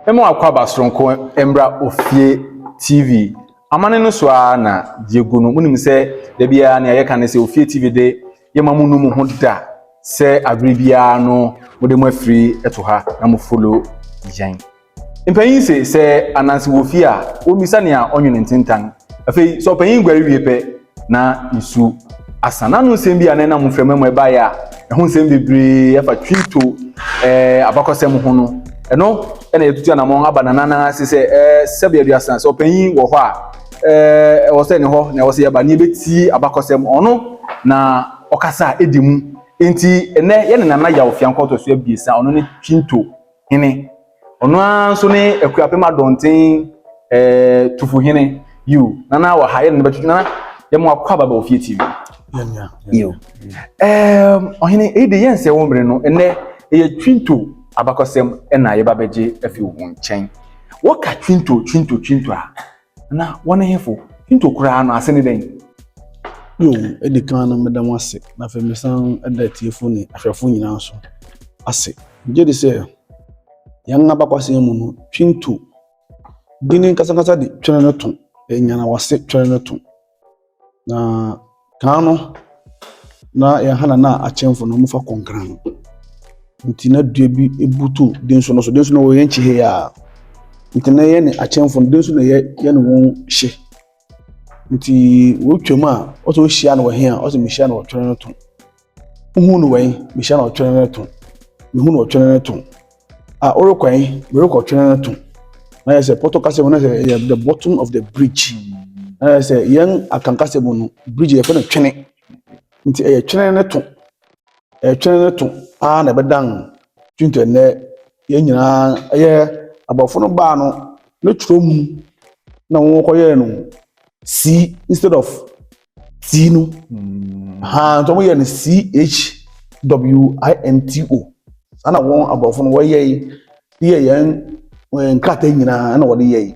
Mɛma wakɔ aba soronko mmra Ofie TV. Amane no so ara na yɛgu no. Monim sɛ da biara nea yɛka ne sɛ Ofie TV de yɛma mo nu mo ho da sɛ abere biara no mode mo afiri to ha na mo follow yɛn. Mpanyin se sɛ ananse wɔ fie a, wɔmmisa nea ɔnwene ntentan. Afei sɛ ɔpanyin guare wie pɛ na nsu asa. N'ano nsɛm bi a na ɛnam mframa mu ɛbaeɛ a ɛho nsɛm bebree ɛfa Twinto ɛɛ abakɔsɛm ho no, ɛno ɛna yɛtutu anamɔn aba nana nan ase sɛ ɛɛ sɛbi 30 sɛ ɔpanyin wɔ hɔ a ɛɛ ɛwɔ sɛ ne hɔ na ɛwɔ sɛ yɛba na yɛbɛtie abakɔsɛm ɔno na ɔkasa a ɛdi mu. Nti ɛnɛ yɛne Nana Yaw Fiankɔ ɔtɔ so 3, ɔno ne Twinto hene. Ɔno ara nso ne Akuapem Adɔnten ɛɛ Tufuhene. Yiw, Nana wɔ ha yɛne no bɛtwetwe. Nana, yɛma wakɔ aba ba Ofie TV. Yiw. Ɔhene, eyi de yɛnsɛ wo mmere no, ɛnɛ ɛyɛ Twinto abakɔsɛm ɛna yɛba bɛgye afi wo nkyɛn. Wɔka Twinto, Twinto, Twinto a, na wɔne hefo? Twinto koraa no ase ne dɛn? Yo, edi kan no meda mo ase na afei mesan da atiefo ne ahwɛfo nyinaa nso ase. Megye di sɛ yɛn abakɔsɛm mu no, Twinto din nkasankasa de twene no to, ɛnyana wase twene no to. Na kan no, na yɛn ha na na akyɛnfo no wɔfa kɔnkran. Nti na dua bi butu denso no so. Denso no wɔ yɛn nkyi ha yi a. Nti na yɛne akyɛnfo no, denso na yɛne wɔn hye. Nti wɔtwam a, wɔsɛ wɔhyia no wɔ he a, wɔsɛ mehyia no wɔ twene no to. Wohu no wɔ he? Mehyia no wɔ twene no to. Mehu no wɔ twene no to. A worekɔ he? Merekɔ twene no to. Na yɛ sɛ pɔtɔ kasa mu na sɛ ɛyɛ the bottom of the bridge. Na yɛ sɛ yɛn Akan kasa mu no, bridge yɛfrɛ no twene. Nti ɛyɛ twene no to. Ɛyɛ twene no to a na ɛbɛdan Twinto ɛnnɛ yɛn nyinaa ɛyɛ aborɔfo no baa no ne twerɛ mu na wɔn kɔyɛɛ no C instead of T no. Ha nti wɔn yɛ no CHWINTO. Saa na wɔn aborɔfo no wɔyɛ yi yɛ yɛn nkrataa nyinaa ɛna wɔde yɛ yi.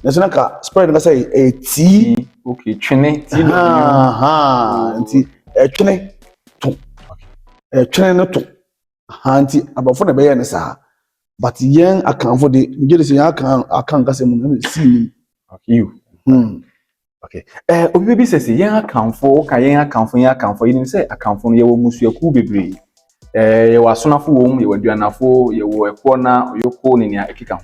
Na sɛ nka spell no kasa ɛyɛ T. Okay, twene T W. Ha nti ɛtwene to. Ɛtwene no to. Ha nti aborɔfo na ɛbɛyɛ no saa. But yɛn Akanfo de, megye di sɛ yɛn Akan kasa mu no ɛna C nim. Okay, you. Okay. Obi bi sɛ yɛn Akanfo, woka yɛn Akanfo, yɛn Akanfo, yɛnim sɛ Akanfo no yɛwɔ mmusuakuw bebree. Yɛwɔ Asonafo wɔ mu, yɛwɔ Aduanafo, yɛwɔ Ɛkoɔna, Oyoko ne nea ɛkeka ho.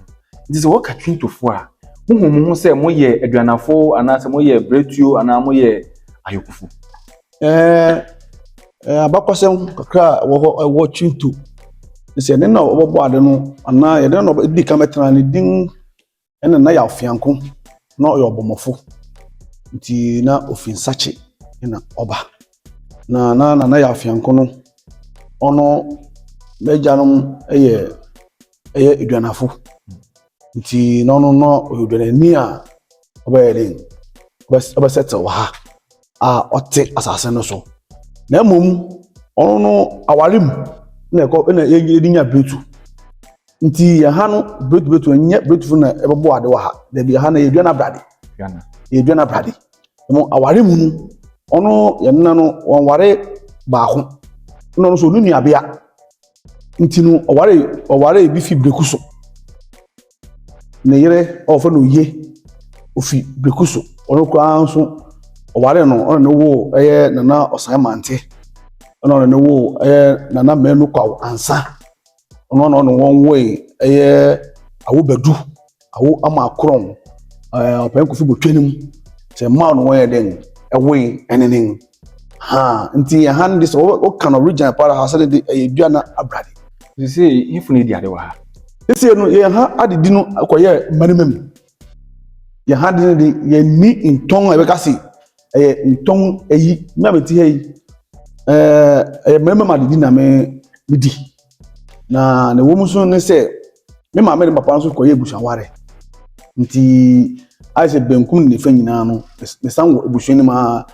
Nti sɛ wɔka Twintofo a, muhu mo ho sɛ moyɛ Aduanafo anaasɛ moyɛ Bretuo anaa moyɛ Ayokofo? Abakɔsɛm kakra a ɛwɔ hɔ ɛwɔ Twinto. Sɛ yɛne na ɔbɛbɔ ade no anaa yɛne na ɔdi kan bɛtena ne din ɛna na yɛ Afianko na ɔyɛ ɔbɔmmɔfo. Nti na ofi Nsakye ɛna ɔba. Na na Nana yɛ Afianko no, ɔno n'agyanom ɛyɛ Aduanafo. Nti na ɔno na ɔyɛ Aduanani a ɔbɛyɛ den ɔbɛsɛtɛw wɔ ha a ɔte asase no so. Na mmom ɔno no aware mu na ɛkɔ ɛna yɛde nya Bretu. Nti yɛn ha no Bretu Bretu ɛnyɛ Bretufo na ɛbɛbɔ ade wɔ ha. Dabi, ha no yɛ Aduana Brade. Yɛ Aduana Brade. Mo aware mu no, ɔno yɛn nana no wɔnware baako. Ɛna ɔno nso ɔno nuabea. Nti no ɔware bi fi Breku so. Ne yere a wɔfrɛ no Oye ofi Breku so. Ɔno koraa nso ɔware no ɔne ne woo ɛyɛ Nana Ɔsan Mante. Ɛna ɔne ne woo ɛyɛ Nana Manu Kwaw Ansa. Ɔno na ɔne wɔn woe ɛyɛ Awo Badu, Awo Ama Akorɔn, Ɔpɛn Kofi Botwanim. Sɛ mmaa no wɔyɛ den ɛwoe ɛne ne. Ha nti ɛha no de sɛ wɔka no region para ha sɛ de ɛyɛ Aduana Abrade. Sisi hefo na edi ade wɔ ha? Sisi no yɛn ha adedi no kɔyɛ mmarima mu. Yɛn ha de no de yɛnni ntɔn a yɛbɛka se ɛyɛ ntɔn ayi. Me a mete ha yi ɛyɛ mmarima mu adedi na me medi. Na ne wɔ mu nso ne sɛ me maame ne papa nso kɔyɛ abusuaware. Nti ayɛ sɛ benkum ne nifa nyinaa no mesan wɔ abusua no mu a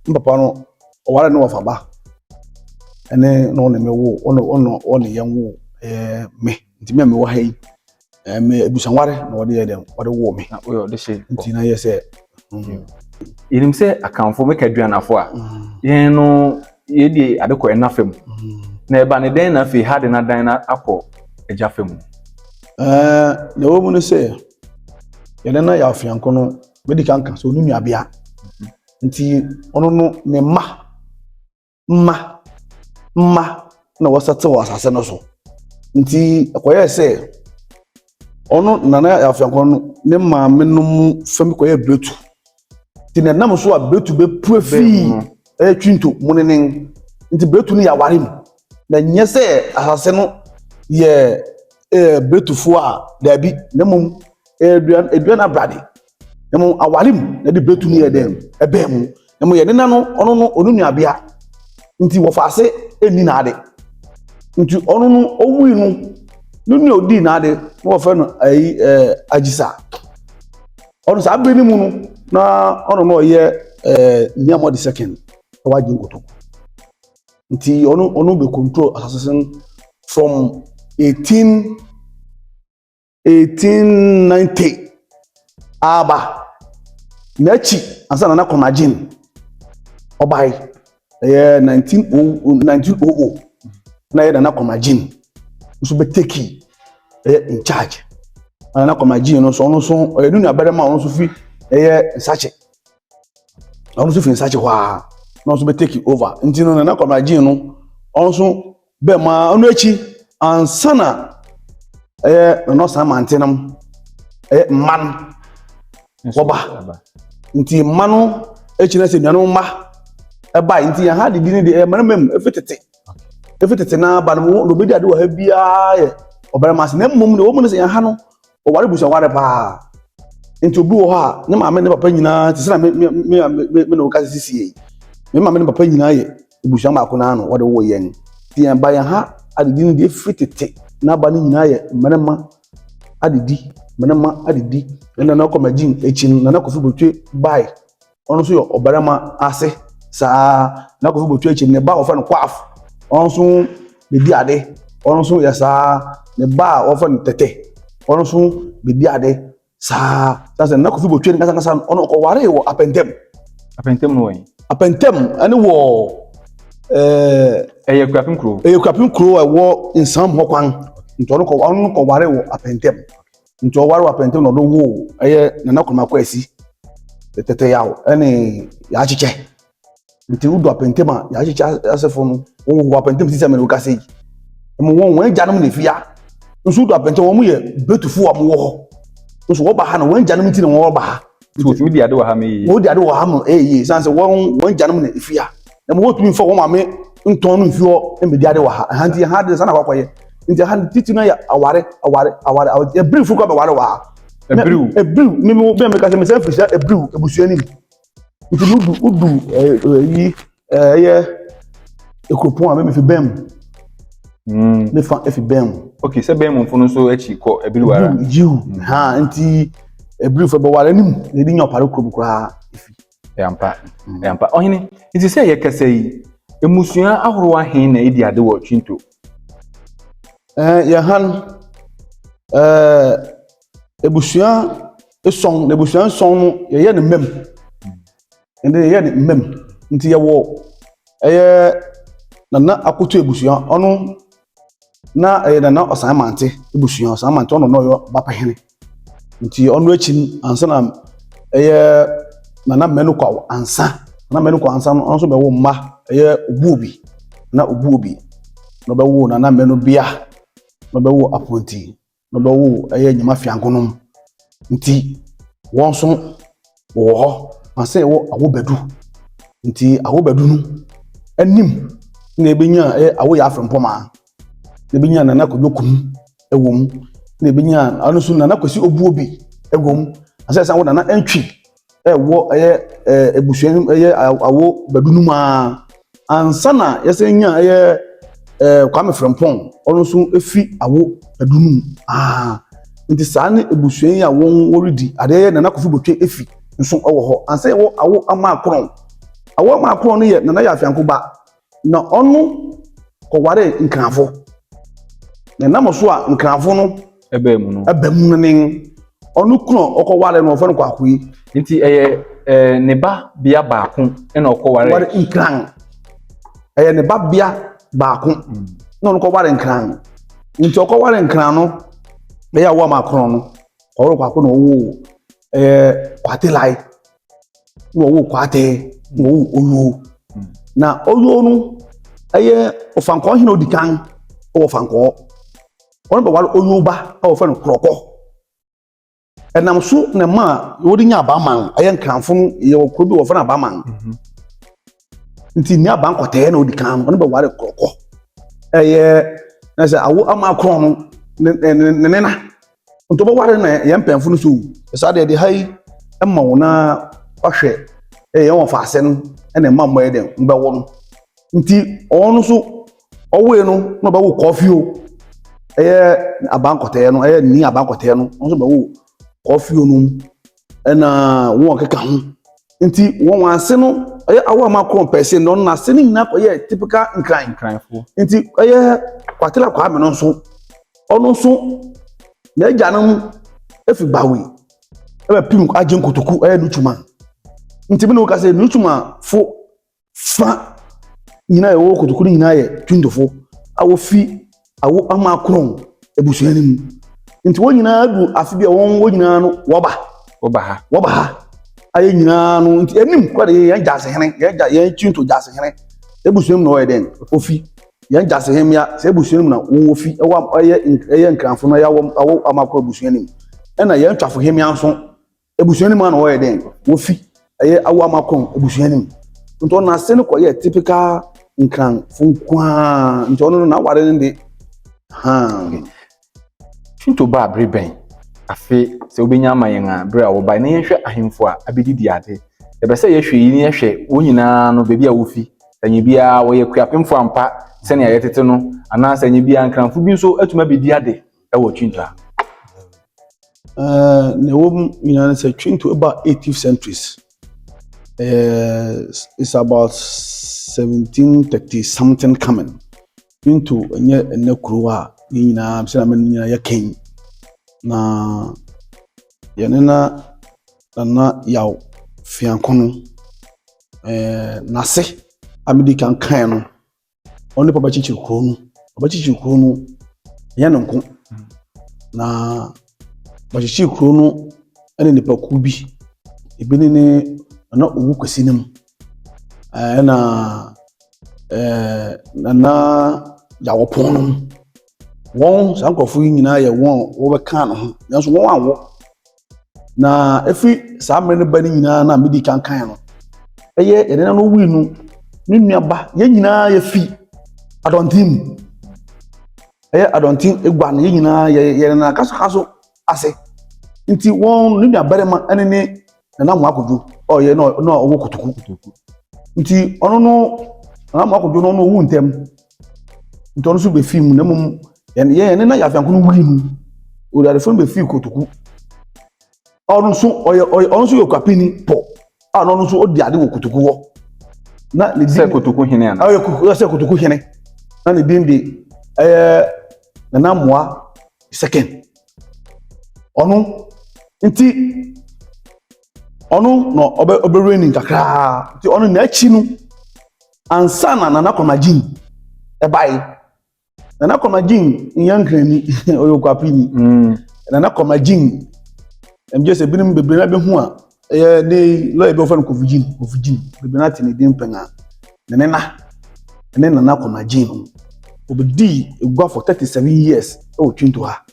me papa no ɔware ne wɔfa ba ɛne na ɔne me wo ɔne ɔne ɔne yɛn wo me. Nti me a mewɔ ha yi me abusuaware na wɔde yɛ dɛn wɔde woo me. Na woyɛ ɔde hyɛ. Nti na yɛ sɛ Yɛnim sɛ Akanfo meka Aduanafo a yɛn no yɛde ade kɔ ɛna fam. Na ɛba ne dɛn na afei ha de n'adan na akɔ agya fam? Ɛɛ, nea ɛwɔ mu ne sɛ, yɛn nana Yaw Fianko no, medi kan ka sɛ ɔno nuabea. Nti ɔno no ne mma mma mma na wɔsɛte wɔ asase no so. Nti ɛkɔyɛɛ sɛ ɔno Nana Yaw Fianko no ne maame no mu fam kɔyɛɛ biretu. Nti na ɛnam so a biretu bɛpue fii ɛyɛ Twinto mu ne nen. Nti biretu no yɛ aware mu. Na nyɛ sɛ asase no yɛ ɛɛ biretufoɔ a daabi na mmom ɛyɛ dua edua no abrade. Na mmom aware mu na ɛde biretu no yɛ dɛn ɛbɛn mu. Na mmom yɛ nena no ɔno no ɔno nuabea nti wɔfa ase ɛnni n'ade. Nti ɔno no owui no ne nua odii n'ade na wɔfrɛ no ayi ɛɛ Agyisa. Ɔno saa bere no mu no na ɔno na ɔyɛ ɛɛ Nneamɔ the second na wagye nkotoku. Nti ɔno ɔno bɛ control asase no from 18 1890 aba n'akyi ansa na Nana Kɔmagyen ɔbae ɛyɛ 1900 1900 na ɛyɛ Nana Kɔmagyen nso bɛ take ɛyɛ in charge. Na Nana Kɔmagyen no nso ɔno nso ɔyɛ ne nuabarima a ɔno nso fi ɛyɛ Nsakye. Ɔno nso fi Nsakye hɔ ara na ɔno nso bɛ take over. Nti no Nana Kɔmagyen no ɔno nso bɛɛ ma ɔno akyi ansa na ɛyɛ Nana Ɔsan Mantenom ɛyɛ mma no wɔba. Nti mma no akyi na sɛ nuanom mma ɛbae. Nti yɛn ha didi no deɛ ɛyɛ mmarima mu efi tete efi tete na ba no na obedi ade wɔ ha biara yɛ ɔbarima ase. Na mmom deɛ wɔn mu no sɛ yɛn ha no ɔware busuaware paa. Nti obi wɔ hɔ a ne maame ne papa nyinaa te sɛ na me me me me me na wɔka sisi yi me maame ne papa nyinaa yɛ ebusua baako naa no wɔde wɔ yɛn. Nti yɛn ba yɛn ha adidi no deɛ efiri tete na aba no nyinaa yɛ mmarima adidi, mmarima adidi. Ɛna Nana Kɔmagyin akyi no Nana Kofi Botwe bae, ɔno nso yɛ ɔbarima ase saa. Nana Kofi Botwe akyi no ne ba a wɔfrɛ no Kwaf ɔno nso bɛdi ade, ɔno nso yɛ saa. Ne ba a wɔfrɛ no Tɛtɛ ɔno nso bɛdi ade saa. Saa sɛ Nana Kofi Botwe no kankasa no ɔno ɔkɔwaree wɔ Apɛntɛm. Apɛntɛm no wɔ yi? Apɛntɛm ɛne wɔ ɛɛ. Ɛyɛ Kuapem kuro. Ɛyɛ Kuapem kuro a ɛwɔ Nsam hɔ kwan. Nti ɔno kɔ ɔno kɔware wɔ Apɛntɛm. Nti ɔware wɔ Apɛntɛm na ɔde woo ɛyɛ Nana Nkrumah Kwasi Tɛtɛ Yaw ɛne Yaakyekyɛ. Nti wodu Apɛntɛm a Yaakyekyɛ asefo no wɔn wɔ Apɛntɛm sisi amena wɔkasa yi. Ɛmu wɔn wɔn agyanom na efia. Nso wodu Apɛntɛm wɔn yɛ Betufo a wɔwɔ hɔ. Nso wɔba ha no wɔn agyanom ti na wɔba ha. Nti wɔtumi di ade wɔ ha ma yie. Wɔdi ade wɔ ha ma ɛyɛ yie san sɛ wɔn wɔn agyanom na efia. Na mo wɔtumi nfa wɔn maame ntɔn no mfi hɔ mmɛdi ade wɔ ha. Ɛha nti ɛha de sana akɔyɛ. Nti ɛha titi no yɛ aware aware aware aware. Ebiriw fo kɔ bɛware wɔ ha. Ebiriw. Ebiriw mi mi bɛn mi ka sɛ mi sɛ firi sɛ ebiriw ebusua nim. Nti no du udu ɛyi ɛyɛ ekuropɔn a mɛmi fi bɛn mu. Ne fa efi bɛn mu. Ok, sɛ bɛn mu fo no nso akyi kɔ ebiriw ara. Yiw ha nti ebiriw fo bɛware anim na ebi nya ɔpare kurom koraa efi. Ɛyampa ɛyampa ɔhene nti sɛ yɛ kasa yi mmusua ahorow ahen na edi ade wɔ Twinto? Ɛɛ yɛn ha no ɛɛ ebusua eson na ebusua nson no yɛyɛ ne mmam. Ɛnde yɛyɛ ne mmam nti yɛwɔ ɛyɛ Nana Akoto ebusua ɔno na ɛyɛ Nana Ɔsan Mante ebusua. Ɔsan Mante ɔno na ɔyɛ bapahene. Nti ɔno akyi no ansa na ɛyɛ Nana Mɛnu Kwaw ansa. Nana Mɛnu Kwaw ansa no ɔno nso bɛwo mma ɛyɛ Obuobi na Obuobi na ɔbɛwo Nana Mɛnu Bea na ɔbɛwo Aponti na ɔbɛwo ɛyɛ Nyama Fiankonom. Nti wɔn nso wɔwɔ hɔ ansa yɛwɔ Awobadu. Nti Awobadu no anim na ebenya ɛyɛ Awoyɛ Afrempɔmaa na ebenya Nana Kwadwo Kum ɛwɔ mu na ebenya ɔno nso Nana Kwasi Obuobi ɛwɔ mu ansa yɛsan wɔ Nana Antwi ɛwɔ ɛyɛ ɛɛ ebusua no ɛyɛ Awobadu no mu ara ansa na yɛsan nya ɛyɛ ɛɛ Kwame Frempɔn ɔno nso efi Awobadu no mu aa. Nti saa ne ebusua yi a wɔn wɔredi adeɛ yɛ Nana Kofi Botwe efi nso ɛwɔ hɔ ansa yɛwɔ Awo Ama Akorɔn. Awo Ama Akorɔn no yɛ Nana Yafianko ba na ɔno kɔware Nkranfo na ɛnam so a Nkranfo no ɛbɛn mu no ɛbɛn mu no ne ɔno kunu a ɔkɔware no wɔfrɛ no Kwakoe. Nti ɛyɛ ɛɛ ne ba bea baako ɛna ɔkɔware. Ware Nkran ɛyɛ ne ba bea baako na ɔno kɔware Nkran. Nti ɔkɔware Nkran no Ɛyɛ awo ama akorɔn no, ɔwɔ kwako na ɔwɔ ɛyɛ kwatelae, na ɔwɔ kwatɛ, na ɔwɔ oyuo. Na oyuo no ɛyɛ ɔfankɔɔ hene odi kan ɛwɔ fankɔɔ. Ɔno bɛware oyuo ba a wɔfrɛ no korɔkɔ. Ɛnam so na ɛma a wɔde nya abaman, ɛyɛ nkranfo no, yɛwɔ kuro bi wɔfrɛ no abaman. Nti nea abankɔtɛɛ na odi kan no, ɔno bɛware korɔkɔ. Ɛyɛ na sɛ awo ama akorɔn no ne ne ne nena. Nti ɔbɛware na yɛn mpanyinfo no so saa deɛ de ha yi ma wo na wahwɛ ɛyɛ yɛn wɔfa ase no ɛna ɛma mmɔ yɛ dɛ mbɛwɔ no. Nti ɔno nso ɔwoe no na ɔbɛwo kɔɔfio, ɛyɛ abankɔtɛɛ no, ɛyɛ ni abankɔtɛɛ no, ɔno nso bɛwo kɔɔfio no ɛna wɔn keka ho. Nti wɔn ase no ɛyɛ awo ama korɔ mpɛsɛ no, ɔno n'ase no nyinaa kɔyɛ typical nkran. Nkranfoɔ. Nti ɛyɛ Kwatela Kwame no nso, ɔno nso n'agyanom efi Gbawe ɛbɛ pim agye nkotoku, ɛyɛ Nutuma. Nti mi na wɔka sɛ Nutuma fo fa nyinaa ɛwɔ kotoku no nyinaa yɛ Twintofo a wofi awo ama korɔn abusua no mu. Nti wɔn nyinaa du afe bi a wɔn nyinaa no wɔba. Wɔba ha. Wɔba ha ayɛ nyinaa no. Nti anim kora de yɛn gyasehene, yɛn gya yɛn Twinto gyasehene ebusua mu na ɔyɛ dɛn ofi yɛn gyasehene mmea sɛ ebusua mu na wɔn ofi ɛwɔ ɛyɛ nkranfo no ɛyɛ awɔ awo amakoro abusua no mu. Ɛna yɛn twafo hemmea nso ebusua no mu na wɔyɛ dɛn wofi ɛyɛ awo amakoro abusua no mu. Nti ɔno ase no kɔyɛ typical nkranfo nkoaa. Nti ɔno no n'aware no de haan. Twinto baa bere bɛn afe sɛ wobɛnya ama yɛn a bere a wɔbae na yɛnhwɛ ahemfo a abɛdidi ade? Yɛpɛ sɛ yɛhwɛ yi ne yɛhwɛ wɔn nyinaa no baabi a wofi, ɛnyɛ biara wɔyɛ kuapemfo ampa sɛnea yɛtete no, anaasɛ ɛnyɛ biara nkranfo bi nso atumi abɛdi ade ɛwɔ Twinto a. Na ɛwɔ mu nyinaa ne sɛ Twinto ɛba 18th centuries. It's about 1730 something coming. Twinto ɛnyɛ ɛnɛ kuro a yɛn nyinaa sɛ na nyinaa yɛ kɛn na yɛne na Nana Yaw Fianko no n'ase a medi kan kan no, ɔno nipa bɛkyekyere kuro no. Ɔbɛkyekyere kuro no, ɛnyɛ ne nko na bɛkyekyere kuro no. Ɛne nipakuo bi, ebi ne ne Nana Owu Kwesi no mu, ɛna Nana Yawɔpɔn no mu. Wɔn saa nkurɔfoɔ yi nyinaa yɛ wɔn a wɔbɛka ne ho, nanso wɔn anwo na efi saa mmerɛ no ba no nyinaa na medi kan kan no, ɛyɛ yɛde na no wui no ne nuaba. Yɛn nyinaa yɛfi adɔnten mu, ɛyɛ adɔnten egua no. Yɛn nyinaa yɛ yɛn na kasokaso ase. Nti wɔn ne nua barima ɛne ne Nana Amoah Kodwo ɔyɛ na ɔwɔ Kotoku. Nti ɔno no Nana Amoah Kodwo no, ɔno owu ntɛm, nti ɔno nso bɛfi mu. Na mmom yɛn yɛn ne na Yafianko no wui no, owuradefo no bɛfi Kotoku. Ɔno nso ɔyɛ ɔno nso yɛ okuapini pɔ a ɔno nso ɔdi ade wɔ Kotoku hɔ na ne din sɛ Kotoku hene ana? Ɔyɛ kotoku, sɛ Kotoku hene, na ne din de ɛyɛ Nana Amoah second. Ɔno nti ɔno na ɔbɛwura ni kakraa. Nti ɔno n'akyi no ansa na Nana Kɔmagyin ɛbae. Nana Kɔmagyin nyɛ nkrani, ɔyɛ okuapini. Nana Kɔmagyin ɛmgye sɛ binom bebree na bɛhu a ɛyɛ ne lɔya bi a wɔfrɛ no Kofigyin. Kofigyin bebree na te ne din pɛn a ne nena ne Nana Kɔmagyin no, obɛdii egua for 37 years ɛwɔ Twinto ha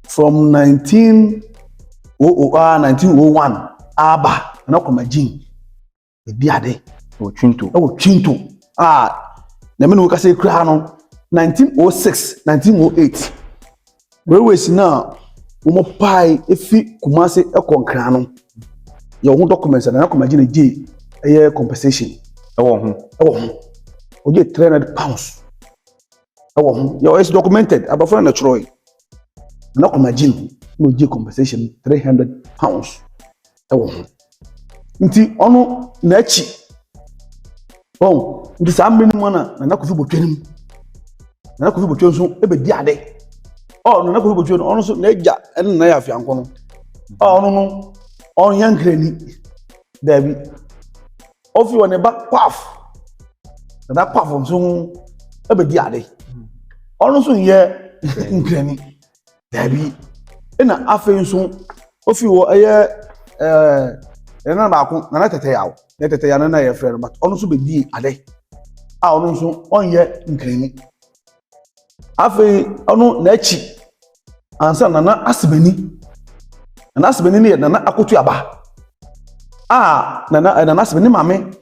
from 1900 a 1901 aba. Nana Kɔmagyin edi ade wɔ Twinto. Ɛwɔ Twinto a na mene wo kasa yi koraa no, 1906, 1908 railways na wɔn pae efi Kumase ɛkɔ Nkran no, yɛ wɔn documents a Nana Kɔmagyin na gye ɛyɛ compensation ɛwɔ ho. Ɛwɔ ho, ogye £300 ɛwɔ ho. Yɛ ɔyɛ documented, abɔfra na twerɛ yi. Nana Kɔmagyin na ogye compensation £300 ɛwɔ ho. Nti ɔno n'akyi wɔn nti saa mmiri no mu na Nana Kofi Botwe no mu, Nana Kofi Botwe nso ɛbɛdi ade. Nana Kofi Botwe no, ɔno nso n'agya ɛne Nana yɛ Afianko no. Ɔno no ɔnyɛ nkrani daabi, ɔfi wɔ ne ba Kwaf. Nana Kwaf nso ɛbɛdi ade, ɔno nso nyɛ nkrani. Daabi. Ɛna afei nso ofi hɔ ɛyɛ ɛɛ nana baako, Nana Tɛtɛyaw, ne Tɛtɛyaw no na yɛfrɛ no, but ɔno nso bɛdii ade a ɔno nso ɔnyɛ Nkrani. Afei ɔno n'akyi ansa Nana Asemani. Nana Asemani no yɛ Nana Akotuaba a Nana Asemani ne maame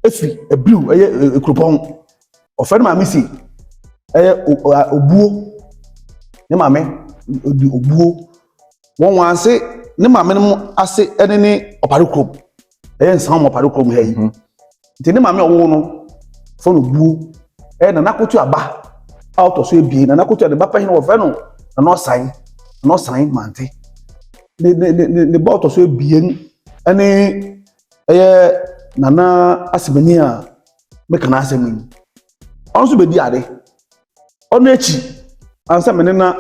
efi Ebiriw, ɛyɛ Ekuropɔn. Ɔfrɛ ne maame si ɛyɛ Obuo. Ne maame odi Obuo. Wɔn ase ne maame no ase ɛne ne Ɔpare kurom, ɛyɛ Nsan mu Ɔpare kurom ha yi. Nti ne maame a ɔwɔ no fɔ no Obuo. Ɛyɛ Nana Akotuaba a ɔtɔ so ebien. Nana Akotua ne ba panyin wɔfrɛ no Nana Ɔsan, Nana Ɔsan Mante. Ne ba ɔtɔ so ebien ɛne ɛyɛ Nana Asemani a meka n'asɛm yi. Ɔno nso bɛdi ade. Ɔno akyi ansa me ne na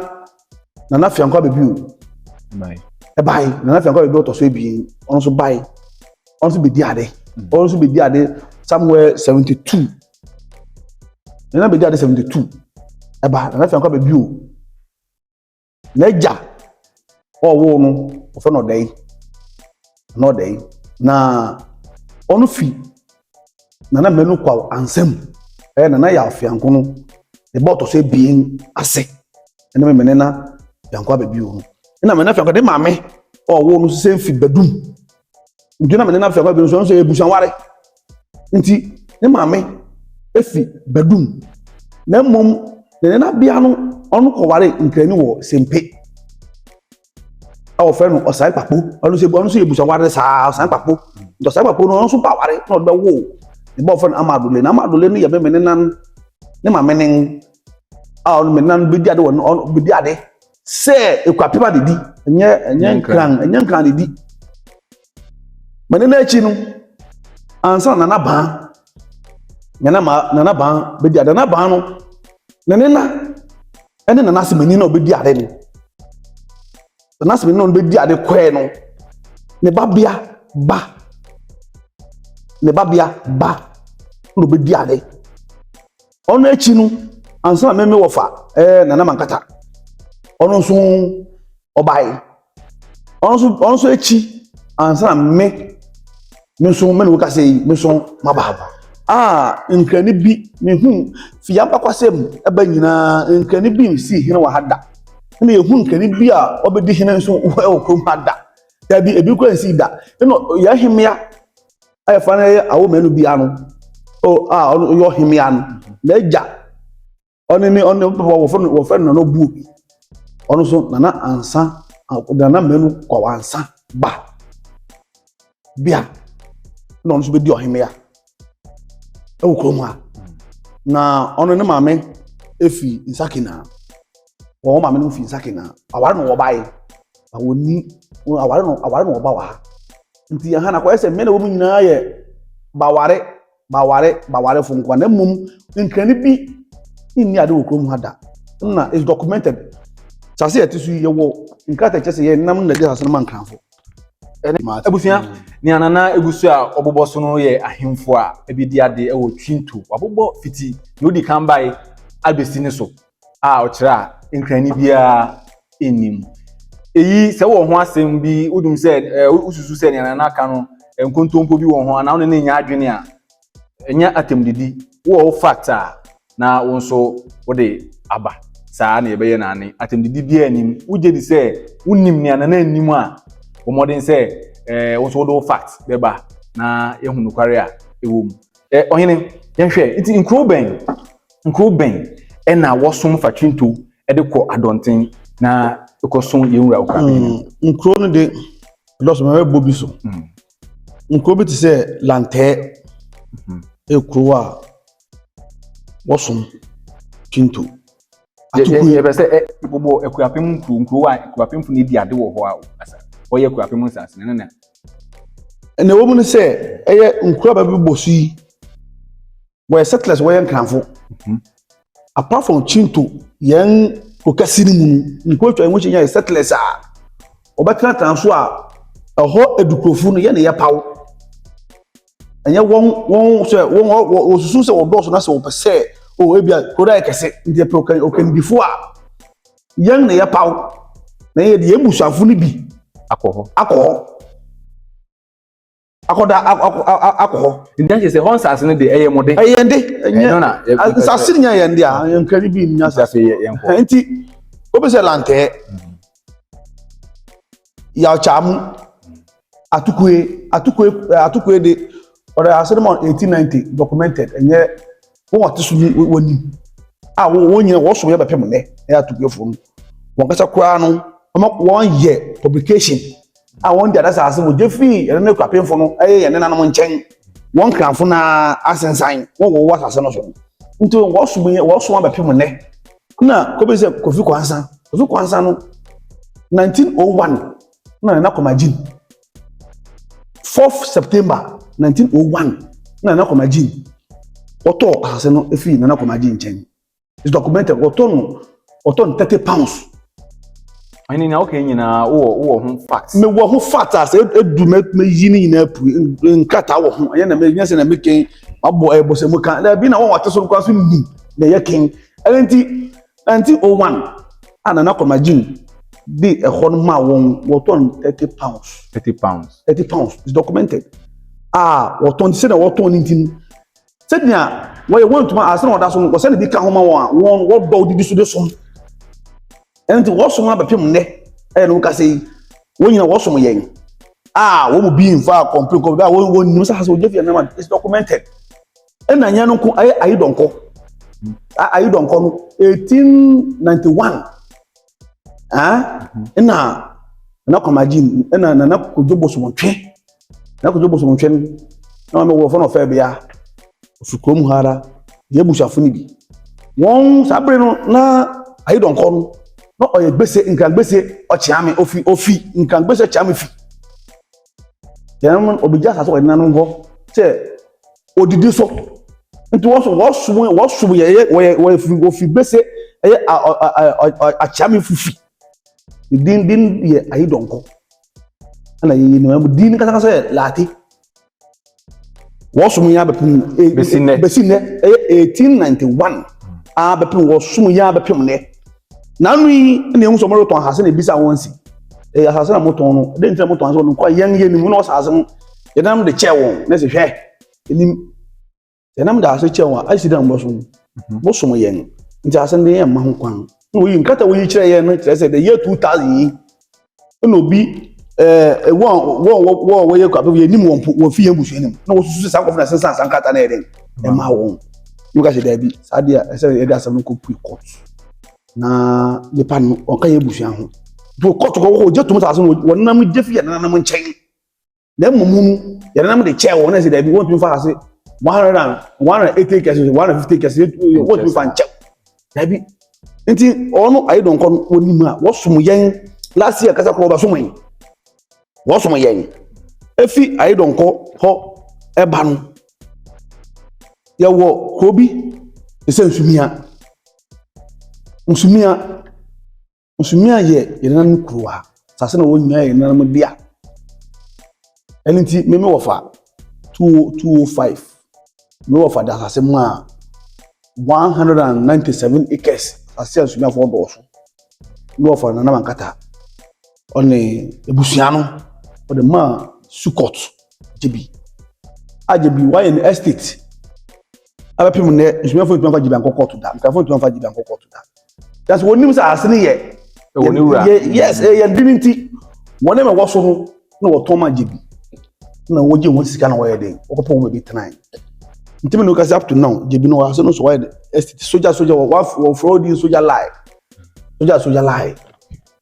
Nana Fiankɔ abɛbi o. Ɛbae Nana Fiankɔ abɛbi ɔtɔ so ebien. Ɔno nso bae. Ɔno nso bɛdi ade. Ɔno nso bɛdi ade somewhere 72. Nana bɛdi ade 72. Ɛba Nana Fiankɔ abɛbi o. N'agya a ɔwoo no wɔfrɛ no Ɔdɛe. Na Ɔdɛe. Na ɔno fi Nana Manu Kwaw Ansam. Ɛyɛ Nana Yaw Fianko no ne ba ɔtɔ so ebien ase. Ɛne me mene na Fianko abɛbi o no. Ɛna mene Fianko ne maame a ɔwoo no sɛ fi Badum. Nti na mene na Fianko abɛbi nso, ɔno nso yɛ abusuaware. Nti ne maame efi Badum. Na mmom ne nenabea no, ɔno kɔware Nkrani wɔ Sempe a wɔfrɛ no Ɔsan Kpakpo. Ɔno nso yɛ busuaware saa, Ɔsan Kpakpo. Nti Ɔsan Kpakpo no, ɔno nso ba ware na ɔde bɛwo ne ba wɔfrɛ no Amadole. Na Amadole no yɛ me ne nan ne maame ne a ɔno me nan bɛdi ade wɔ no, ɔno bɛdi ade sɛ Ekuapem adedi, ɛnyɛ Nkran, ɛnyɛ Nkran adedi. Mɛ ne n'akyi no ansa na Nana Ban, Nana ma Nana Ban bɛdi ade. Nana Ban no ne ne na ɛne Nana Asemani na ɔbɛdi ade no. Nana Asemani na ɔbɛdi ade kɔɛ no, ne babea ba na ɔbɛdi ade. Ɔno akyi no ansa na mɛmɛ wɔfa Nana Mankata, ɔno nso ɔbae. Ɔno nso akyi ansa na me nso me ne wo kasa yi, me nso maba a Nkrani bi mehu fi yɛn abakwasɛm ɛba nyinaa, Nkrani bi nsi hene wɔ ha da. Ɛna yɛhu Nkrani bi a ɔbɛdi hene nso wɔ kurom ha da. Dabi, ebi kura nsi da. Ɛna yɛn hemmea a yɛfa no yɛ awo mmienu bia no o a ɔno yɛ ɔhemmea no, n'agya ɔne ne ɔne papa wɔfrɛ no Nana Obuo bi. Ɔno nso Nana Ansa, Nana Manu Kwaw Ansa ba bia na ɔno nso bɛdi ɔhemmea ɛwɔ kurom ha. Na ɔno ne maame efi Nsakina. Wɔn maame no fi Nsakina. Aware no wɔbae na wɔni aware no wɔba wɔ ha. Nti yɛn ha na akɔyɛ sɛ mmea na wɔn nyinaa yɛ baware baware bawarefo nkoa. Na mmom Nkrani bi nni ade wɔ kurom ha da na is documented. Sase yɛte so yi, yɛwɔ nkrataa kyerɛ sɛ yɛn nam na de asase no ma Nkranfo. Abusua, nea Nana egu so a ɔbobɔ so no yɛ ahemfo a ebi di ade wɔ Twinto. Wabobɔ fiti na odi kan bae abesi ne so a ɔkyerɛ a Nkrani biara nnim. Eyi sɛ wɔ ho asɛm bi wodum sɛ wosusu sɛ nea Nana aka no nkontompo bi wɔ ho anaa wone ne nya adwene a, ɛnyɛ atɛmdidi. Wowɔ wo fact a na wo nso wode aba saa na yɛbɛyɛ naane. Atɛmdidi biara anim. Wogye di sɛ wonim nea Nana anim a, bɔ mmɔden sɛ wo nso wode wo fact bɛba na yɛhu nokware a ɛwɔ mu. Ɔhene, yɛnhwɛ. Nti nkuro bɛn ɛna wɔsom fa Twinto ɛde kɔ Adɔnten na ɛkɔso yɛn wura Okrabɛn? Nkuro no de dɔsɔ mɛ bɛbɔ bi so. Nkuro bi te sɛ Lantɛɛ, ɛyɛ kuro a wɔsom Twinto. Atukue. Yɛpɛ sɛ bobɔ Akuapem nkuro a Akuapemfo no di ade wɔ hɔ a asa wɔyɛ Akuapem nsase no na. Ɛna ɛwɔ mu no sɛ ɛyɛ nkuro a bɛbɔ so yi, wɔyɛ settlers, wɔyɛ Nkranfo. Apart from Chinto, yɛn kuro kɛse no mu no, nkuro atwa yɛn ho ahyia yɛ settlers a wɔbɛtenatena so a ɛhɔ adukurofo no yɛ ne yɛ paw. Ɛnyɛ wɔn sɛ wɔn wɔsusu sɛ wɔdɔɔso na sɛ wɔpɛ sɛ o ebia kuro no ayɛ kɛse nti yɛpɛ ɔkandifo a. Yɛn na yɛpaw na yɛde yɛn busuafo no bi akɔ hɔ. Akɔ hɔ. Akɔda akɔ hɔ. Nti akyerɛ sɛ hɔ nsase no de ɛyɛ mo de. Ɛyɛ yɛn de. Ɛnyɛ nsase no nyɛ yɛn de a nkran bi nnya asase. Nti wobɛsɛ lantɛɛ yawkyamu atukue atukue atukue de ɔde ase no ma 1890 documented ɛnyɛ wɔn wɔte so ni wɔnim a wɔn nyina wɔsom yɛ bɛpem nnɛ ɛyɛ atukuefoɔ no wɔn kasa koraa no wɔn yɛ publication a wɔn de adasa ase wɔgye fii yɛn ne kurapemfo no ɛyɛ yɛn nenanom nkyɛn wɔn kranfo na asensan wɔn wɔwɔ asase no so nti wɔsom yɛ wɔsom abɛpem nnɛ na kɔbi sɛ Kofi Kwansa. Kofi Kwansa no 1901 na Nana Kɔmagyin 4th September 1901 na Nana Kɔmagyin wɔtɔɔ asase no fii Nana Kɔmagyin nkyɛn. It's documented. Wɔtɔ no £30. Ɛne nea woka nyinaa wowɔ ho facts. Mewɔ ho fact a sɛ edu mɛyi ne nyinaa pu nkrataa wɔ ho. Ɛnyɛ na mɛ nyɛ sɛ na mɛkɛn mabɔ ɛbɔ sɛ mo kan ɛbi na wɔn wɔte so nkwa so nim na ɛyɛ kɛn. Ɛne nti 1901 a Nana Kɔmagyin de ɛhɔ no maa wɔn, wɔtɔ no £30. £30. £30 is documented a wɔtɔn sɛ na wɔtɔn ne ti no sɛnea wɔyɛ wɔn ntoma ase na wɔda so no wɔsɛ ne bi ka ho ma wɔn a wɔn wɔdɔ didi so de som. Ɛno nti wɔsom abɛpem nnɛ ɛyɛ no kasa yi wɔn nyinaa wɔsom yɛn a wɔn mu bi nfa complain kɔ bi a wɔn nim sɛ asɛ wɔgye fi ɛnam a it's documented. Ɛna nyɛ no nko ɛyɛ Ayidɔnkɔ. Ayidɔnkɔ no 1891 ah ɛna Nana Kɔmagyin ɛna Nana Kodwo Bosomtwe. Nana Kodwo Bosomtwe no na wɔn wɔ fɔ na ɔfɛ bea ofi kurom ha ara yɛ abusuafo no bi wɔn saa bere no na Ayidɔnkɔ no na ɔyɛ gbese Nkrangbese ɔkyeame ofi Nkrangbese ɔkyeame fi yɛn obigya asase wɔ nanom hɔ sɛ odidi so nti wɔn so wɔsom yɛ wɔyɛ wɔyɛ fi ofi gbese ɛyɛ akyeame fufi din din yɛ Ayidɔnkɔ ɛna yɛyɛ ne din kasakasa yɛ Laate wɔsom yɛn abɛpem. Bɛsi nnɛ. Bɛsi nnɛ ɛyɛ 1891 a bɛpem wɔsom yɛn abɛpem nnɛ. N'ano yi ɛna ehu sɛ wɔn retɔn asase na ebisa wɔn si ɛyɛ asase na wɔtɔn no ɛde ntina wɔtɔn asase no nkɔ yɛn yɛ nimu na ɔsɛ asase no yɛnam de kyɛ wɔn na ɛsɛ hwɛ enim yɛnam de asase kyɛ wɔn a ayisi dɛ wɔn bɔsom yɛn nti asase no de yɛn mma ho kwan na oyi nkata woyi kyerɛ yɛn no kyerɛ sɛ the year 2000 yi ɛna obi wɔn wɔyɛ kɔ abɛn yɛn nim wɔn po wɔn fi yɛn busua nim na wɔsusu sɛ saa nkɔfo na ɛsɛn saa nkrataa na yɛ dɛ ɛma wɔn ne ka sɛ daabi saa deɛ ɛsɛ yɛde asɛm no kɔ pui court na nipa no ɔnka yɛn busua ho nti court kɔ wɔ gye tom saa so wɔn nam gye fi yɛn nananom nkyɛn na mmom no yɛn nanam de kyɛɛ wɔn na ɛsɛ daabi wɔn tumi fa ase 180 acres, 150 acres wɔn tumi fa nkyɛw daabi. Nti ɔno Ayidɔnkɔ no wɔnim a wɔsom yɛn last year kasa korɔ wɔbɛsom yɛn wɔsom yɛn. Efi Ayidɔnkɔ hɔ ɛba no yɛwɔ kuro bi te sɛ Nsumia. Nsumia yɛ yɛn nananom kuro a asase na wɔn nyinaa yɛ yɛn nananom dea. Ɛno nti mímí wɔfa 2005 mi wɔfa de asase mu a 197 acres asase a Nsumiafoɔ dɔɔso. Mi wɔfa Nana Mankata ɔne ebusua no ɔde maa Sukot Gyebi a Gyebi wayɛ no estate abɛpem nnɛ. Nsumiafoɔ ntumi afa Gyebi ankɔ kɔɔto da, nkafoɔ ntumi afa Gyebi ankɔ kɔɔto da. Yasɛ wɔnim sɛ ase no yɛ ɛwɔ ne wura. Yes, ɛyɛ yɛn de ne nti wɔn na ɛwɔ so no na wɔtɔn ma Gyebi na wɔgye wɔn sika na wɔyɛ den wɔkɔpɔ wɔn baabi tenan. Nti mi na wɔka sɛ up to now Gyebi no ase no so wɔyɛ estate soja soja wɔ wɔfrɛ ɔdi soja lie soja soja lie.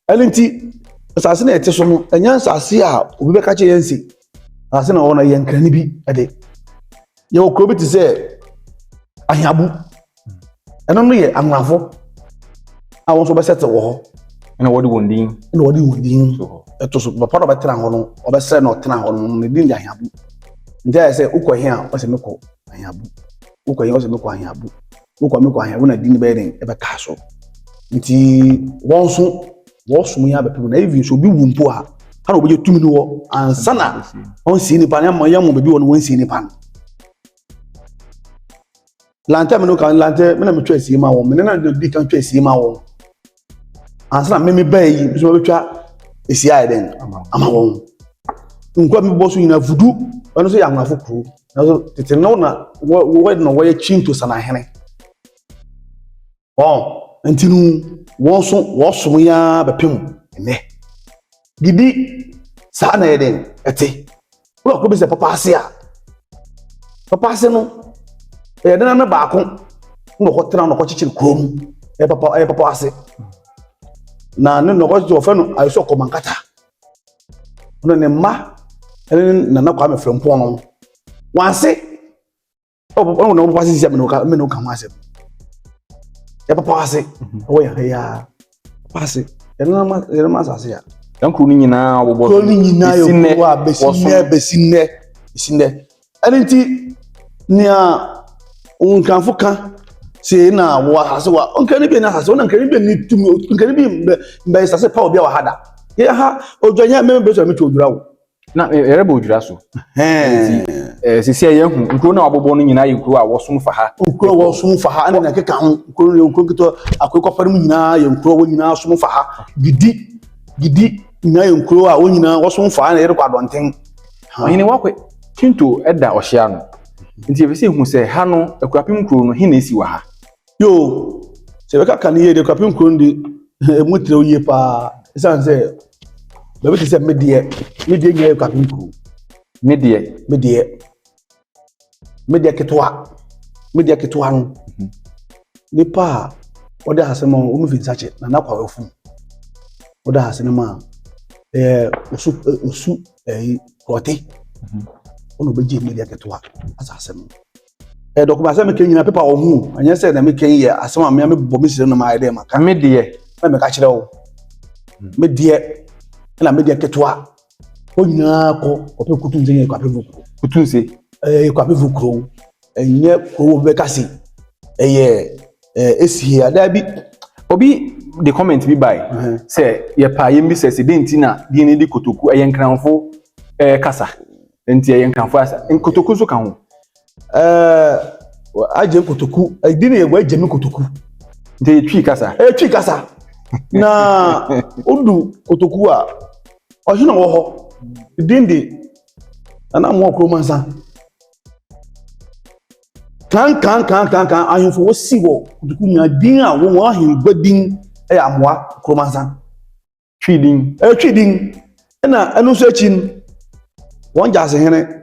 Ɛno nti asase na ɛte so no ɛnyɛ asase a obi bɛka kyerɛ yɛn si asase na wɔn no yɛ nkrani bi ɛde yɛwɔ kuro bi te sɛ Ahiabu. Ɛno no yɛ anwonafo a wɔn nso bɛsɛte wɔ hɔ. Ɛna wɔde wɔn din ɛna wɔde wɔn din to hɔ. Ɛto so papa na ɔbɛtena hɔ no ɔbɛsrɛ na ɔtena hɔ no ne din de Ahiabu. Nti ayɛ sɛ wokɔ he a ɔsɛ mekɔ Ahiabu, wokɔ he ɔsɛ mekɔ Ahiabu, wokɔ mekɔ Ahiabu na din bɛyɛ den ɛbɛka so. Nti wɔn nso wɔsom yɛn abɛpem na even so obi wu mpo a ha na wɔbɛgye tumi no wɔ ansa na ɔnsie nipa no yɛn mo baabi wɔ no wɔnsie nipa no. Lantɛ mi no kan lantɛ mi na mi twɛ sie ma wɔn mi ne na di kan twɛ sie ma wɔn. Ansa na meme bɛɛ yi nso mabɛtwa esi ayɛ dɛn ama wɔn. Nkura mi bɔ so nyinaa vudu ɛno nso yɛ anwonafo kuro. Nanso tete no na wɔ na wɔyɛ Kyinto Sanahene. Wɔn nti no wɔn nso wɔsom yi ara bɛpem nnɛ. Didi saa na ɛyɛ dɛn ɛte. Wọ́n akɔ bi sɛ papa ase a papa ase no ɛyɛ dɛn no baako na ɔkɔtena na ɔkɔkyekyere kurom ɛyɛ papa ɛyɛ papa ase na ne na ɔkɔkyekyere wɔfrɛ no ayɛ sɛ ɔkɔmankata ɔno ne mma ɛne nana Kwame Frimpong no wɔn ase. Ɔwɔ na ɔpapa sisi a mene wo mene wo ka ho asɛm. Yɛ papa ase ɛwɔ yɛn ha yi ara. Papa ase yɛn nam yɛn nam asase a. Yɛn kuro no nyinaa wɔbɔ kuro no nyinaa yɛ kuro a bɛsi nnɛ bɛsi nnɛ bɛsi nnɛ. Ɛno nti nea nkanfo ka sei na wɔ asase wa nkrani bi na asase wɔn nkrani bi ni tumi nkrani bi mbɛ mbɛ asase pa obi a wɔ ha da. Yɛ ha odwa nyɛ mɛmɛ bɛ sɔ mi tu odwira wo. Na yɛrebɔ odwira so. Nti sisi a yɛahu nkuro no a wɔabobɔ no nyinaa yɛ nkuro a wɔsom fa ha. Nkuro a wɔsom fa ha ɛna nea ɛkeka ho. Nkuro no yɛ nkuro nketewa akɔe kɔfa no mu nyinaa yɛ nkuro a wɔn nyinaa som fa ha. Gidi Gidi nyinaa yɛ nkuro a wɔn nyinaa wɔsom fa ha na yɛrekɔ adɔnten. Ɔhene wakɔ Kinto da ɔhyɛ ano. Nti yɛpɛ sɛ yɛhu sɛ ha no Akuapem kuro no he na esi wɔ ha? Yoo, sɛ yɛbɛka ka no yie deɛ Akuapem kuro no de emu trɛw yie paa ɛsiane sɛ baabi te sɛ me deɛ me deɛ nyinaa yɛ Akuapem kuro. Me deɛ. Me deɛ me deɛ ketewa me deɛ ketewa no mhm. nipa a wɔde asase ma wɔn fi nsakyɛ na n'akɔ awɛfo wɔde asase no ma ɛyɛ osu osu ɛyi kɔɔte mhm. wɔn na wɔbɛgye me deɛ ketewa asase no. Ɛyɛ dɔkoma asɛm meka nyina pepa wɔ ho ɛnyɛ sɛ na meka yi yɛ asɛm a mea mebɔ me srɛ no ma ayɛ dɛ maka. Me deɛ. Na meka kyerɛ wo. Me deɛ ɛna me deɛ ketewa. Hɔ nyinaa kɔ kɔpɛ kutunse yɛ kwape vukuro. Kutunse. Ɛyɛ kwape vukuro. Ɛnyɛ kuro wɔ bɛka se ɛyɛ ɛɛ esi adaa bi. Obi de comment bi bae sɛ yɛpaa yɛn bisa sɛ dɛn nti na din no de kotoku ɛyɛ nkranfo ɛɛ kasa. Nti ɛyɛ nkranfo asa. Nkotoku nso ka ho. Ɛɛ agye nkotoku. Ɛdi ne yɛ wɔ agye mi kotoku. Nti ɛyɛ twi kasa. Ɛyɛ twi kasa. Na odu kotoku a ɔhene wɔ hɔ. Din de Nana Amoah Kuromansa. Kan kan kan kan kan ahemfo wɔsi wɔ kotoku nyinaa din a wɔn ahengua din yɛ Amoah Kuromansa. Twi din. Ɛyɛ twi din. Ɛna ɛno nso akyi no, wɔn gyasehene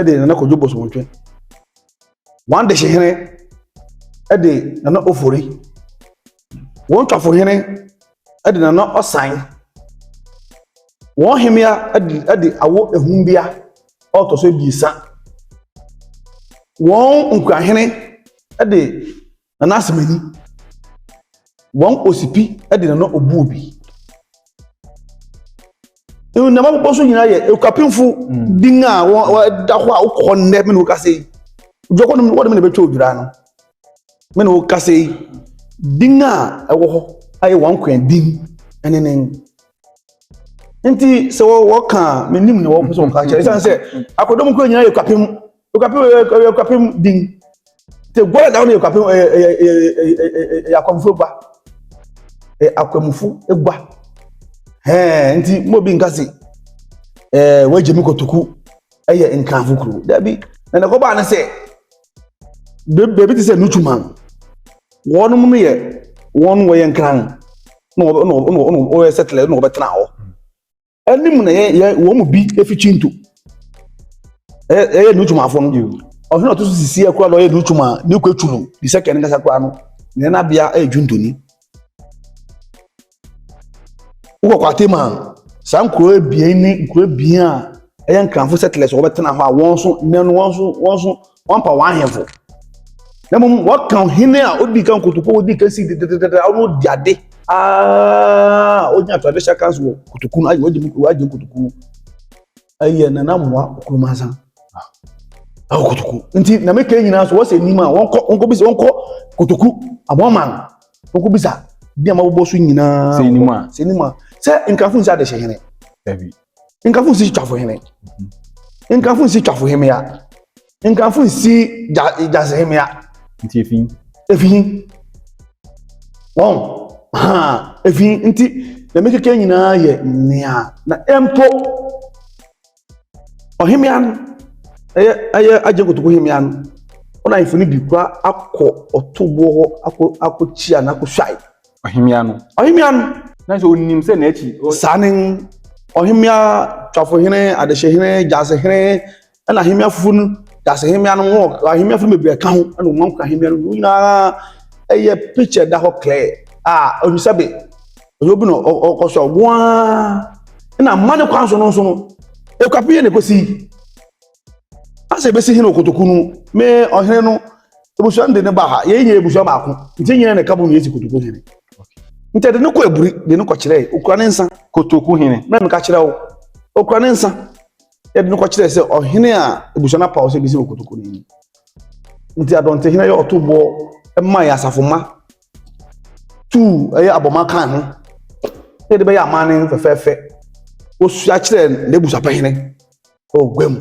de Nana Kwadwo Bosomontwe. Wɔn dehyehene de Nana Ofori. Wɔn twafohene de Nana Ɔsan. Wɔn hemmea de de Awo Ehumbea a ɔtɔ so abiɛsa. Wɔn nkurahene de Nana Asemani, wɔn osipi de Nana Obuobi. Nneɛma bobɔ so nyinaa yɛ Ekuapemfo mm. din a wɔda hɔ a wokɔ hɔ nnɛ me ne wo kasa yi. Dwɔkɔ no wɔde me na ɛbɛtwa odwira no. Me ne wo kasa yi din a ɛwɔ hɔ ayɛ wɔn kwan din ɛne ne nti sɛ wɔka a menim ne wɔpɛ sɛ wɔka kyerɛ ɛsiane sɛ akɔdɔm kuro nyinaa yɛ Ekuapem Ekuapem yɛ Ekuapem din te gua da no yɛ Ekuapem ɛyɛ ɛyɛ ɛyɛ ɛyɛ akwamufo gua ɛyɛ akwamufo gua hɛn nti mo bi nka se ɛɛ wɔagye mi kotoku ɛyɛ nkranfo kuro dabi na ne kɔbaa ne sɛ beebi te sɛ nutuman wɔn no yɛ wɔn wɔyɛ nkran na wɔn na wɔn wɔyɛ sɛtɛlɛ na wɔbɛtena hɔ. Anim na yɛ yɛ wɔn mu bi efi Chinto. Ɛyɛ ɛyɛ Nutumafo no. Ɔhene ɔto so sisi akura na ɔyɛ Nutuma ne kɔ no ne sɛ kɛne kasa kura no ne nanabea ɛyɛ Dwuntoni. Wokɔ Kwate ma saa nkuro ebien ne nkuro ebien a ɛyɛ Nkranfo settlers wɔbɛtena hɔ a wɔn nso nnɛ no wɔn nso wɔn nso wɔmpa wɔn ahemfo. Na mmom wɔka ɔhene a odi kan kotoku odi kan si dededede a ɔno di ade aa ogyina traditional council wɔ kotoku no ayɛ wagye wagye kotoku no ɛyɛ nana mmoa okurumansa ɛwɔ kotoku nti na meka nyinaa so wɔsɛ anim a wɔnkɔ wɔnkɔ bisa wɔnkɔ kotoku aboaman wɔnkɔ bisa bi a mabobɔ so nyinaa sɛ anim a sɛ anim a sɛ nkrafo nsi adehyɛ hene dabi nkrafo nsi twafo hene nkrafo nsi twafo hemea Nkurɔfo nsi gya gyasehemea. Nti efi. Efi. Wɔn. Efi nti na mekeka nyinaa yɛ nea na mpo ɔhemmea no ɛyɛ ɛyɛ agye kotoku hemmea no ɔna ahemfo no bi kora akɔ ɔtoboɔ hɔ akɔ akɔkyia no akɔhwae. Ɔhemmea no. Ɔhemmea no. Na sɛ onim sɛ n'akyi. Saa ne ɔhemmea twafohene, adehyehene, gyasehene, ɛna ahemmea fufu no, gyasehemmea no wɔ ahemmea fufu bebree ka ho, ɛna wɔn akɔ ahemmea no nyinaa ɛyɛ picture da hɔ clear a onisabe ɔyɛ obi na ɔkɔ so ɔboa ɛna mma ne kwan so no nso no ekuape yɛ na ekosi asɛ ebesi hene okotoku no me ɔhene no ebusua no de ne ba ha yɛn nyɛ ebusua baako nti nyɛ na ɛka bom na yɛsi kotoku hene nti ɛde ne kɔ eburi de ne kɔ kyerɛ okura ne nsa. Kotoku hene. Mmerɛ meka kyerɛ wo okura ne nsa yɛde no kɔ kyerɛ sɛ ɔhene a ebusua no apaw sɛ ebesi wɔ kotoku no anim nti adɔnte hene yɛ ɔto boɔ ɛma yɛ asafo ma tuu ɛyɛ abɔma kan ho yɛde bɛyɛ amanne fɛfɛɛfɛ osua kyerɛ n'ebusuapɛhene ɛwɔ gua mu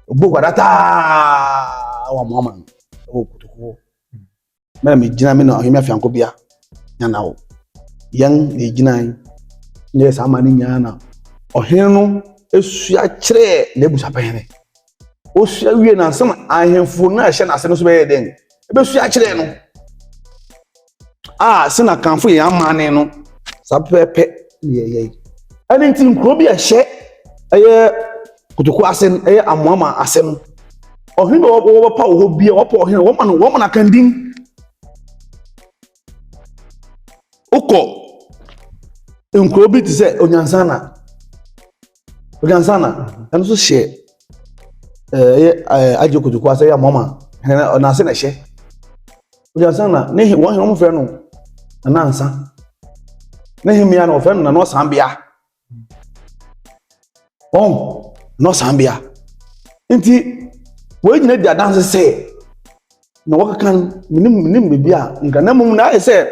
obo kwada taa wɔ amoama no ɛwɔ kotoku hɔ mɛna megyina me na ɔhene afianko bea nyana wo yɛn na egyina yi nyɛ saa ama ne nyinaa na ɔhene no esua kyerɛ n'ebusuapɛhene osua wie na nsɛm ahemfo no a ɛhyɛ n'ase no so bɛyɛ dɛn ebesua kyerɛ no a sɛ na kanfo yɛn amanne no saa pɛpɛpɛ na yɛyɛ yi. Ɛne nti nkuro bi a ɛhyɛ ɛyɛ kotoku ase no ɛyɛ amoama ase no ɔhene bi a wɔbɛpa wɔ hɔ bia wɔpɛ ɔhene wɔma no wɔma no akandin wokɔ nkuro bi te sɛ onyansana onyansana ɛno nso hyɛ ɛyɛ ɛɛ agye kotoku ase ɛyɛ amoama hene ɔnaase na ɛhyɛ onyansana ne wɔn hene wɔn frɛ no nanansa ne hemmea no wɔfrɛ no nana ɔsanbea wɔn na ɔsanbea nti wɔn nyinaa di adanse sɛ na wɔkeka no menim menim baabi a nka na mmom na ayɛ sɛ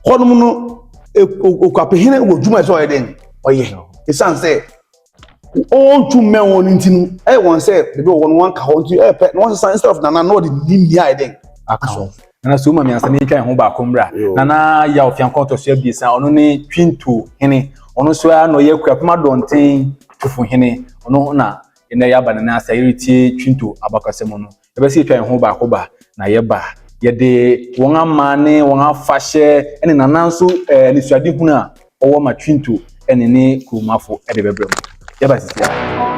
hɔnom no okuapehene wɔ dwuma sɛ ɔyɛ den ɔyɛ ɛsiane sɛ ɔntu mmɛn wɔn nti no ɛyɛ wɔn sɛ baabi wɔ no wɔn ka hɔ nti ɛyɛ pɛ na wɔn sesa instead of nana na ɔde ne nni ayɛ den aka ho. Nana so ma miansa ne twa ho baako mbra. Nana Yaw Fiankɔ ɔtɔ so abiesa ɔno ne Twinto hene. Ɔno nso ara na ɔyɛ Kuapem Adɔnten Tufo hene. Ɔno na ɛnɛ yɛaba ne nan ase a yɛretie Twinto abakɔsɛm no. Yɛbɛsɛ yɛtwa yɛn ho baako ba na yɛba. Yɛde wɔn amanne, wɔn afahyɛ ne nana nso eh, anisoadehunu a ɔwɔ ma Twinto ne ne kuromafo de bɛbrɛ mu. Yɛba sisi a.